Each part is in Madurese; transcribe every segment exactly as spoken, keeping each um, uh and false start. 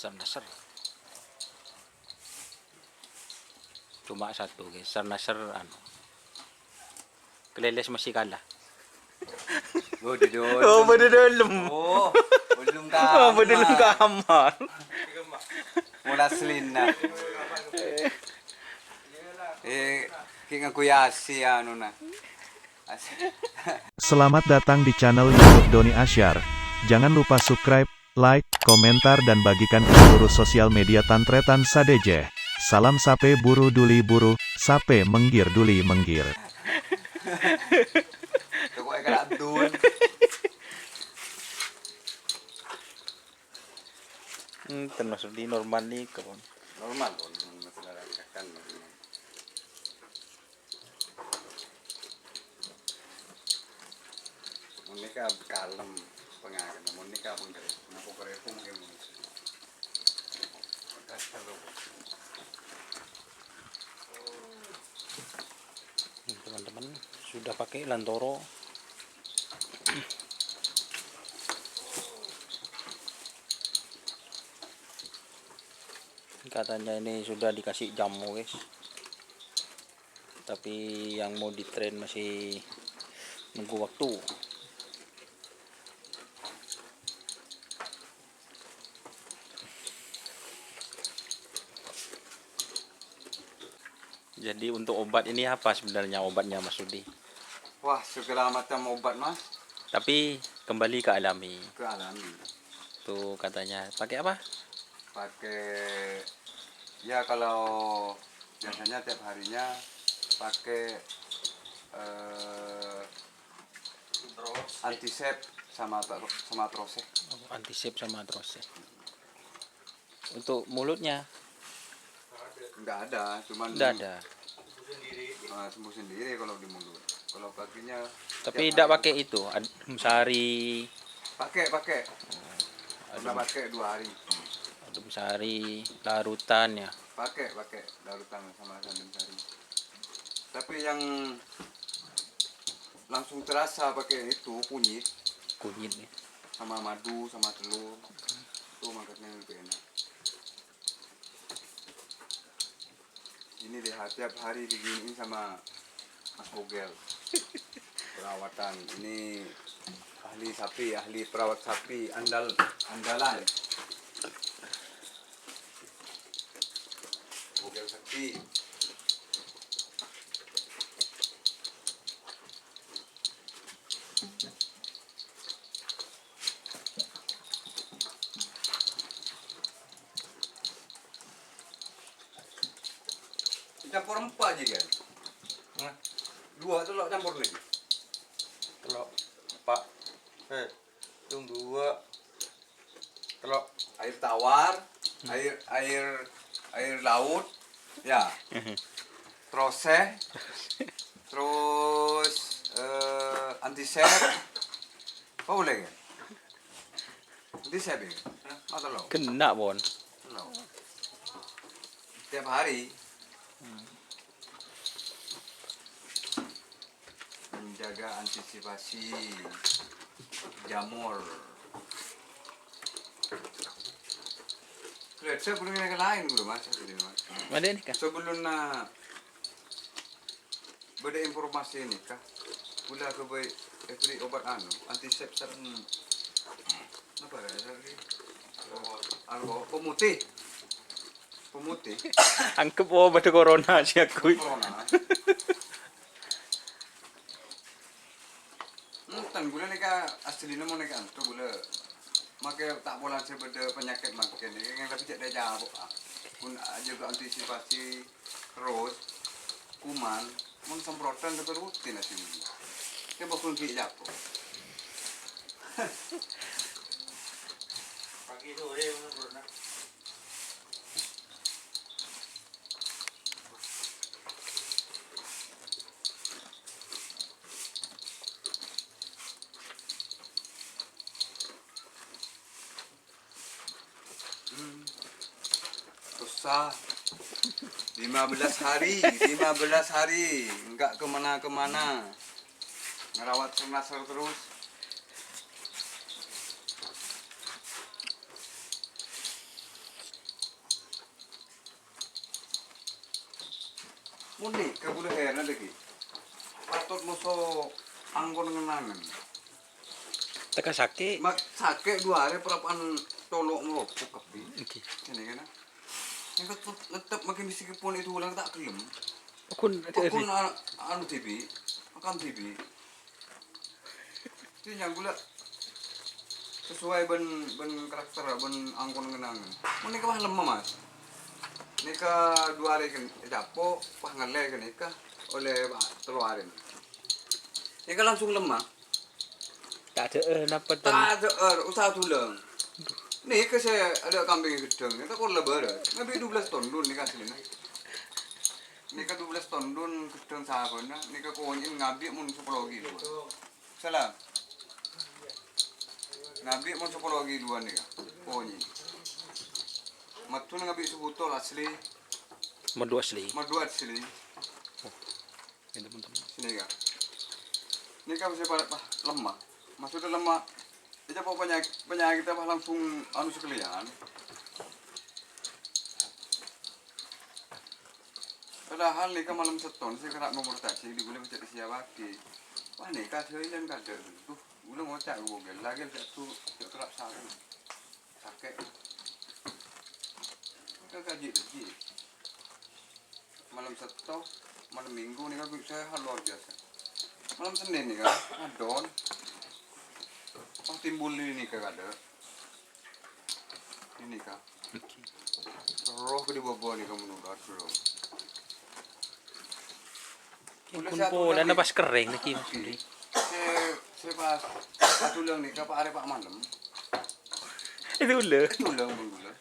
Sernasser. Cuma satu, guys. Sernasser, anu, Keleles masih kalah. Oh, di dalam. Oh, pada dalam. Oh, belum Oh, pada dalam kamar. Kamar. Mula selina. Eh, ki ngaku yasi anu na. As- Selamat datang di channel YouTube Doni Asyar. Jangan lupa subscribe, like, komentar, dan bagikan ke seluruh sosial media tan-trètan sadhâjâ. Salam sapè buru duli buru, sapè menggir duli menggir. Pokoknya kena dun. Hmm, termasuk di normal nih, kawan. Normal, Pon. Masalah kan normal. Mon nèka kalem, pengagana. Mon nèka pengkere-, napa kere pun mungkin. Ini, teman-teman, sudah pakai lantoro. Katanya ini sudah dikasih jamu, guys. Tapi yang mau di-train masih nunggu waktu. Jadi untuk obat ini apa sebenarnya obatnya, Mas Rudi? Wah, segala macam obat, Mas. Tapi kembali ke alami. Ke alami. Tuh katanya, pakai apa? Pakai, ya, kalau biasanya tiap harinya pakai, eh, antisep sama, sama Troseh. Oh, antisep sama Troseh. Untuk mulutnya? Nggak ada, cuman Nggak ada. Ah, sembuh sendiri kalau di mulut. Kalau kakinya Tapi tiap tidak hari. Pakai itu, ad-, sehari. Pakai, pakai. Pernah Adem, pakai dua hari. Adem sari, larutan ya. Pakai, pakai larutan sama Adem sari. Tapi yang langsung terasa pakai itu kunyit. Kunyit ya. Sama madu, sama telur. Itu makanya lebih enak. Ini deh, tiap hari diginiin sama Mas Bogel. Perawatan. Ini ahli sapi, ahli perawat sapi andal-, andalan. Bogel sapi. Campur empat aja kan? Hah? Dua tuh lo campur lagi. Telok, Pak. Eh, dua. Telok. Air tawar, hmm, air, air, air laut, ya. Troseh, terus, eh, antisep. Apa boleh kan? Antisep ya? Atau lo? Kena, Bon. Lo. Tiap hari. Hmm. Menjaga antisipasi jamur. Kulit saya belum yang lain dulu, Mas, jadi, Mas. Mana ini, Kak? Sebelum na beda informasi ini, Kak. Gula ke baik, eh, beri obat anu, antiseptik. Hmm. Apa ya, lagi? Anu, pemutih. Pemutih. Anggep, oh, pada corona sih aku. Corona. Enten, gula nèka asline mon nèka antu gula. Make ta' pola sè bâdâ panyakèt mangkèn nèka, tapi cè' dhâjâ, ah. Pun aja antisipasi terus, kuman, mon semprotan tapi rutin asline. Kè bakul ghi' jago. Pagi sore, mon semprotan. Hmm. Susah. Lima belas hari, lima belas hari, enggak kemana-kemana. Ngerawat Sernasser terus. Mon nèka ghulâ hèran lagi. Patot moso angkon ngenangan. Teka sakè'. Ma-, sakè' dhu arè parappa'na colo' morobok kabbhi. Èngghi. Ngènè kan. Yang tetep, tetep makin meskipun itu ulang ta' ghellem. Pokon, pokon a-, anu dhibi', makan dhibi'. Dhâddhi nyang ghulâ sesuai bân, bân karakter, bân angkon ngenangan. Mon nèka pas lemma, Mas. Nèka dhu arè kan ècapo', pas ngallè ka nèka ollè, Pak, tello arè. Nèka langsung lemma. Ta' dâ'âr napa ta' dâ'âr, usaha dhulâng. Nèka sè adâ' kambing gheddhâng, nèka kolla bârâs. Ngabi' dubellâs ton dhun nèka asllina. Nèka dubellâs ton dhun gheddhâng sabâna, nèka konyè'na ngabi' mon sapolo kilo. Salam. Ngabi' mon sapolo kiloan nèka, konyè'. Maddhuna ngabi' sabotol asli. Madhu asli. Madhu asli. Ini, teman-teman. Sini, Kak. Ini kan masih pada, wah, lemah. Maksudnya lemah. Ini apa penyakit, penyakit apa langsung anu sekalian. Padahal nèka malem sèttong, sè kèra' nomor tadi, di bulan mencari siapa di. Wah, nèka ada yang kada. Tuh, gula ngocak, gua gel, lagi satu, cek kerap satu. Sakè'. Ka kaji-, kaji. Malem Sabto, malem Minggu nèka gu-, sehat luar biasa. Malem Senin nèka, adon. Pas timbul ini ke kada. Ini ka. Roh gede bobo nèka menular, Bro. Pun polana pas kering lagi, Mas Yudi. Sè, sè pas, pas tulung nèka, Pak, arè Pak malem. Itu ular. Itu ular, Bang, ular.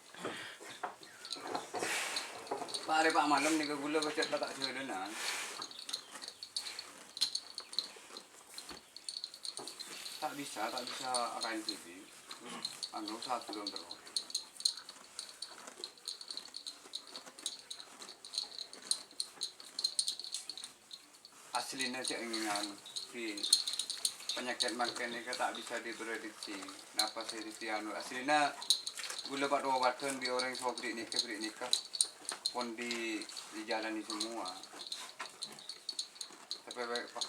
Pak arè Pak malem nèka gula pecet letak jalanan. Tak bisa, tak bisa akain sini. Anu, satu dong terus. Asline cè' ngèn, di penyakit mangkèn nèka ta' bisa diprediksi napa sè dianu. Asline gula padha-padhân bi' orèng sobri nèka, bri nèka pon di, dijalani semua. Tapè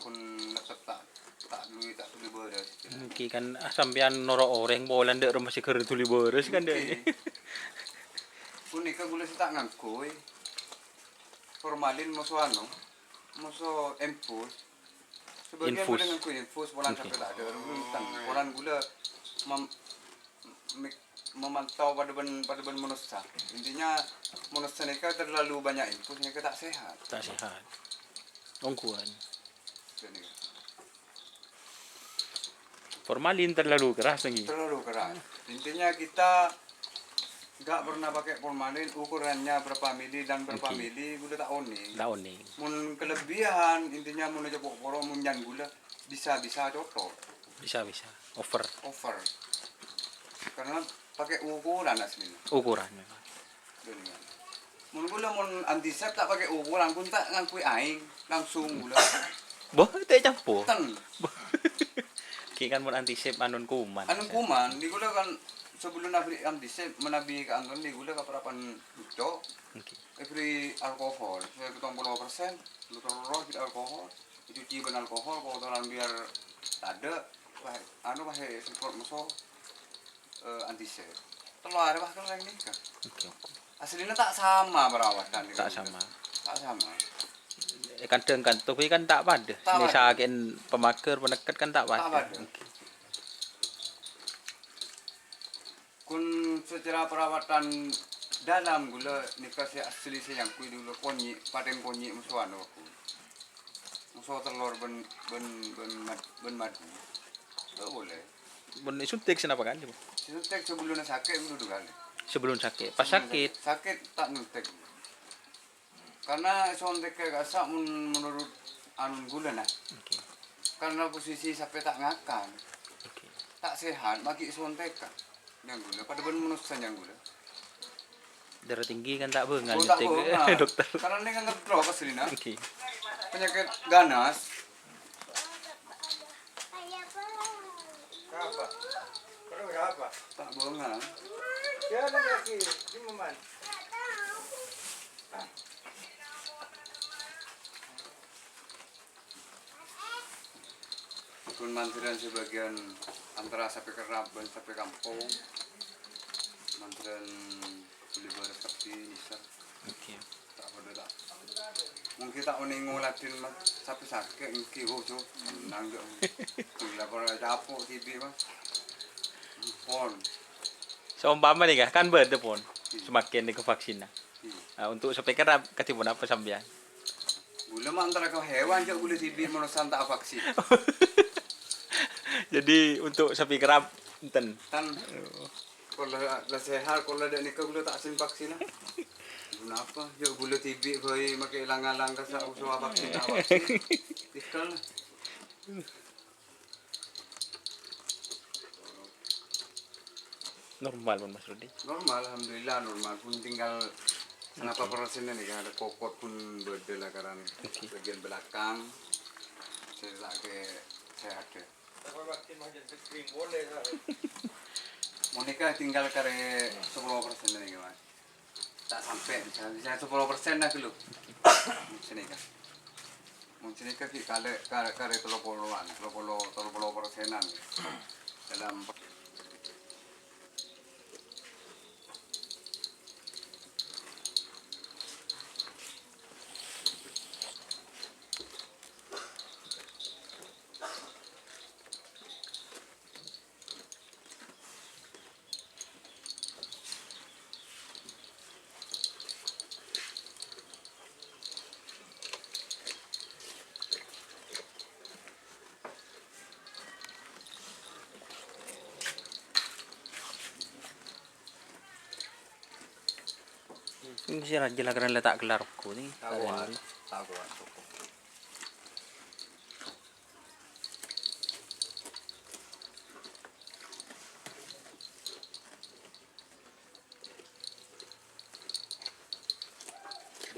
pon nètep ta', ta' duli, ta' duli bârâs. Èngghi kan, ah, sampèyan noro' orèng polana dâ' roma sè ghâr duli bârâs kan, dâ'. Èngghi. Punèka gula sè ta' ngangghuy formalin moso anu. Moso infus. Sebagian infus. Pada ngangguy infus, polana sampai tak ada orang tentang. Polana gula mem-, mik-, memantau pada ben, pada ben manossa. Intinya, manossa nèka terlalu banyak infus, nèka tak sehat. Tak sehat. Ongguan. Jadi, formalin terlalu keras lagi. Terlalu keras. Intinya kita nggak pernah pakai formalin, ukurannya berapa mili dan berapa mili, gula tak onèng. Tak onèng. Mun kelebihan, intinya mun aja pokok poro, mun nyan gula, bisa-bisa cocok. Bisa-bisa. Over. Over. Karena pakai ukuran aslinya. Ukuran memang. Mun gula mon antisep ta' pakai ukuran, kun ta' ngangguy aèng, langsung gula. Boh, ta' campur. Ten. Ki kan mon antisep anun kuman. Anun kuman, di gula kan sebelum abri antisep, menabi ke anton di gula kaparapan buco. Oke. Every alkohol, saya pitung puluh persen, lu terus di alkohol, dicuci dengan alkohol, kotoran biar ada, wah, anu, wah, semprot musuh. Eh, antisep. Tello arè, wah, kan rèng nèka. Oke, oke. Aslinya tak sama perawatan. Tak sama. Tak sama. Eh, kadang kan, tapi kan tak pada. Tak pada. Misalkan pemager, peneket kan tak pada. Tak pada. Oke. Kun secara perawatan dalam gula nèka sè asli sè nyangkui dulu konyi, paten konyi musuhan aku. Musuh telur ben, ben, ben mad-, ben madu. Tak boleh. Bân suntik sè napa kali, Bu? Suntik sebelum sakit dulu kali. Sebelum sakit. Pas sakit? Sakit tak nyuntik. Karena suntik kasa' mun menurut anun gula nah. Oke. Karena posisi sampai tak ngakan. Oke. Tak sehat, maki suntik kan. Yang gula, pada ben manusia yang gula. Darah tinggi kan tak bengal. Oh, tak bengal. Dokter. Karena ini kan ngedrop aslinya. Oke. Penyakit ganas. Apa? Perlu apa? Tak bengal. Dia ada lagi, di Maman. Pon mandhârân sabâgiyân antara sapè kerrap bân sapè kampong. Mandhârân bâli bârâs kabbhi, nèser. Oke. Ta' padâ ta'. Mon ghi' ta' onèng ngoladhin, Mas. Sapè sakè', èngghi, oh, so, sennang, jâ'. Ghi' la para capo' dhibi', Mas. Pon. Saompama nèka, kan bâdâ, pon. Iya. Samakèn nèka vaksinna. Iya. Nah, untuk sapè kerrap, kadhi ponapa sampèyan? Ghulâ ma' antara ka hewan, jâ' ghulâ dhibi' manossa ta' vaksin. Jadi, untuk sapè kerrap, enten. Tan. Oh. Kala la sehat, kala dâ' nèka ghulâ ta' sèng vaksin, ah. Ponapa? Jâ' ghulâ dhibi' bhâi makè lang-alang ka sa-, usaha vaksin, ta' vaksin. Tinggal. Normal, pon, Mas Rudi? Normal, alhamdulillah, normal. Pon tinggal sanapa persenna nèka, ada kokot pon bâdâ la karana bagian belakang. Sè la kè sehat, ya. Mon nèka tinggal karè sapolo persen nèka, Mas. Ta' sampè', bisa, bisa sapolo persen lah ghâllu. Sanèka. Mon sanèka ghi' kalè, ka-, karè tello poloan, tello polo, tello polo persenan. Dalam Ini sih rajin lah, keren letak gelar ku nih. Tahu, keren. Tahu, cukup.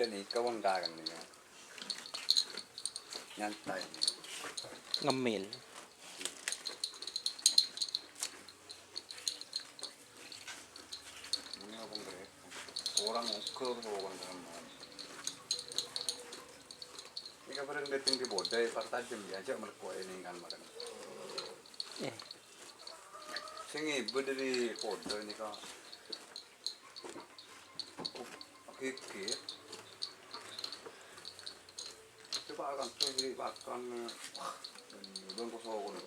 Dan ini kawan kangen nih, ya. Nyantai nih. Ngemil. Ini apa, Bre? Orang uga, orang kangen. Ini kabar yang datang di bodai, partajam ya, aja melekoi ini kan makan. Eh. Sing ibu dari podo ini kok. Gigit. Coba akan sendiri pakan. Wah, belum kosong.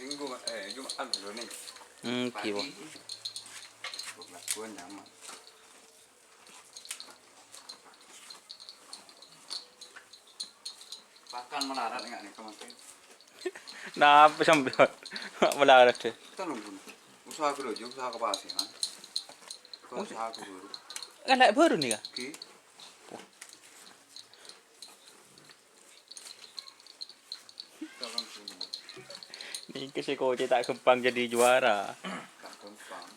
Minggu, eh, Jumat dulu nih. Hmm, kiwa. Pagi. Kok lakuan nyaman. Pakan melarat enggak nih, kemarin? Napa sampeyan? Melarat deh. Kita nunggu. Usaha dulu aja, usaha kepastian. Usaha ke baru. Kan lek baru nih, Kak? Oke. Nèka sè kocè ta' ghâmpang jadi juara. Ta' ghâmpang.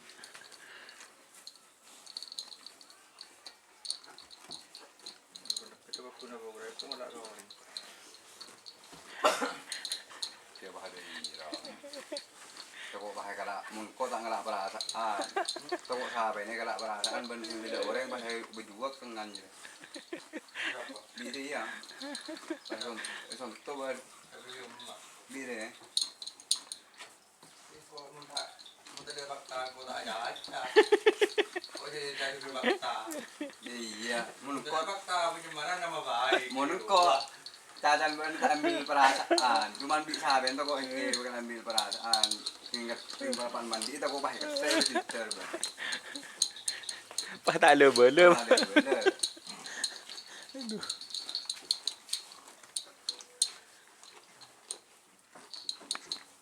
Toko' bahaya kala, mon ko ta' ngala' parasaan. Toko' sapèna kala' parasaan, bân sè bâdâ orèng pas bâjuwâk tengngan jâ. Biri ya. Pas son-, sonto bân biri. Iyâ, mon ko, mon ko, cacana bân ta' ambil perasaan. Cuman bi' sapèna toko' ini bhâkal ambil perasaan. Inget, sing balapan mandi, toko' pas kette', pinter, Bang. Pas ta' lè-bâlè. Ta' lè-bâlè.